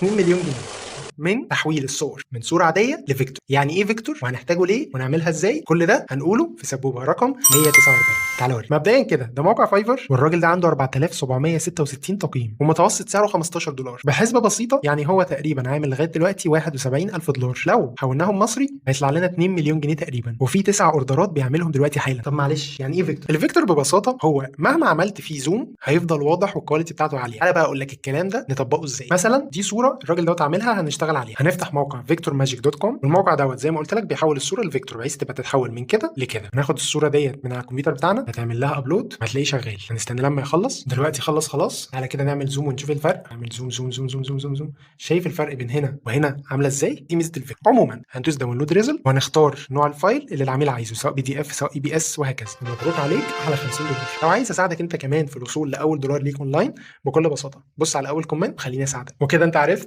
2 مليون جنيه من تحويل الصور من صوره عادية ل vector. يعني ايه vector وهنحتاجه ليه ونعملها ازاي؟ كل ده هنقوله في سبوبه رقم 149. تعالوا اوريك. مبدئيا كده ده موقع Fiverr، والراجل ده عنده 4766 تقييم ومتوسط سعره $15 بحسبه بسيطه، يعني هو تقريبا عامل لغاية دلوقتي 71000 دولار. لو حولناهم مصري هيطلع لنا 2 مليون جنيه تقريبا، وفي 9 اوردرات بيعملهم دلوقتي حالا. طب معلش، يعني ايه vector؟ ال vector ببساطة هو مهما عملت فيه zoom هيفضل واضح وال quality بتاعته عاليه. تعالى بقى اقول لك الكلام ده نطبقه ازاي. مثلا دي صوره الراجل دوت عاملها، هنشتغل عليها. هنفتح موقع vectormagic.com، والموقع دوت زي ما قلت لك بيحول الصورة ل vector بحيث تبقى تتحول من كده لكده. هناخد الصورة ديت من على الكمبيوتر بتاعنا، هتعمل لها upload، هتلاقيه شغال. هنستنى لما يخلص. دلوقتي خلص خلاص. تعالى كده نعمل zoom ونشوف الفرق. نعمل zoom zoom zoom zoom zoom zoom zoom. شايف الفرق بين هنا وهنا عامله ازاي؟ دي ميزة ال vector. عموما هندوس download result وهنختار نوع ال file اللي العميل عايزه، سواء PDF سواء EPS وهكذا. مبروك عليك على $50. لو عايز اساعدك انت كمان في الوصول لاول دولار ليك اونلاين، بكل بساطة بص على اول comment وخليني اساعدك. وكده انت عرفت